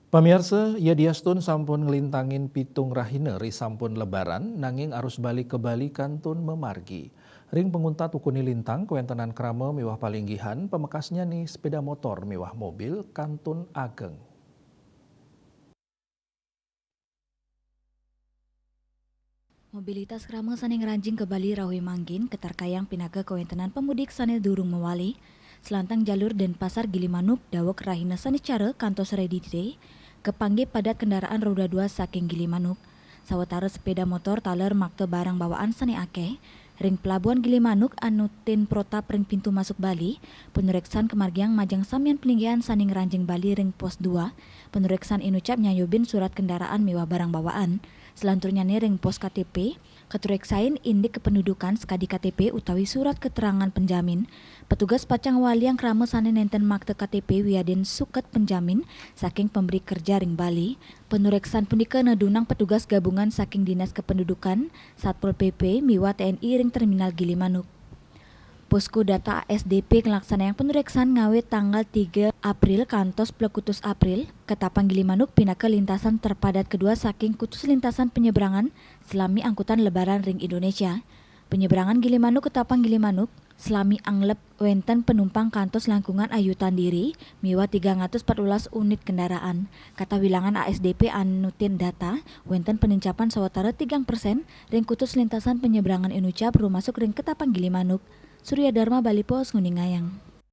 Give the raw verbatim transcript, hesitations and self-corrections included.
Pamiarsa, yadiastun sampun nglintangin pitung rahina ri sampun Lebaran, nanging arus balik ka Bali kantun mamargi. Ring panguntat ukuni lintang, kawéntenan krama miwah palinggihan, pamekasnyané sepéda motor miwah mobil kantun ageng. Mobilitas krama sané ngranjing ka Bali rauhé mangkin katarkayang pinaka kawéntenan pamudik sané durung mawali. Selantang jalur Denpasar Gilimanuk daweg rahina Sanicara kantos Red Day kapanggih padat kendaraan roda dua saking Gilimanuk. Sawatara sepéda motor taler makta barang bawaan sané akéh, ring pelabuhan Gilimanuk anutin protap ring pintu masuk Bali, panuréksan kamargiang majeng samian palinggihan sané ngranjing Bali ring pos dua, panuréksan inucap nyayubin surat kendaraan miwah barang bawaan. Selanturnyané ring pos K T P, katuréksain indik kependudukan sakadi K T P utawi surat keterangan penjamin. Petugas pacang ngwaliang krama sané nénten makta K T P wiadin suket penjamin saking pemberi kerja ring Bali. Panuréksan punika nadunang petugas gabungan saking Dinas Kependudukan, Satpol P P, miwah T N I ring Terminal Gilimanuk. Posko data A S D P nglaksanayang panuréksan ngawit tanggal tiga April kantos plekutus April, Ketapang Gilimanuk pinaka lintasan terpadat kedua saking kutus lintasan penyeberangan salami angkutan lebaran ring Indonesia. Penyeberangan Gilimanuk Ketapang Gilimanuk salami anglep wénten panumpang kantos langkungan ayutan diri miwah tigang atus empat belas unit kendaraan. Katawilangan A S D P anutin data, wénten panincapan sawatara tigang persén ring kutus lintasan penyeberangan inucap rumasuk ring Ketapang Gilimanuk. Surya Dharma, Bali Post, nguningayang.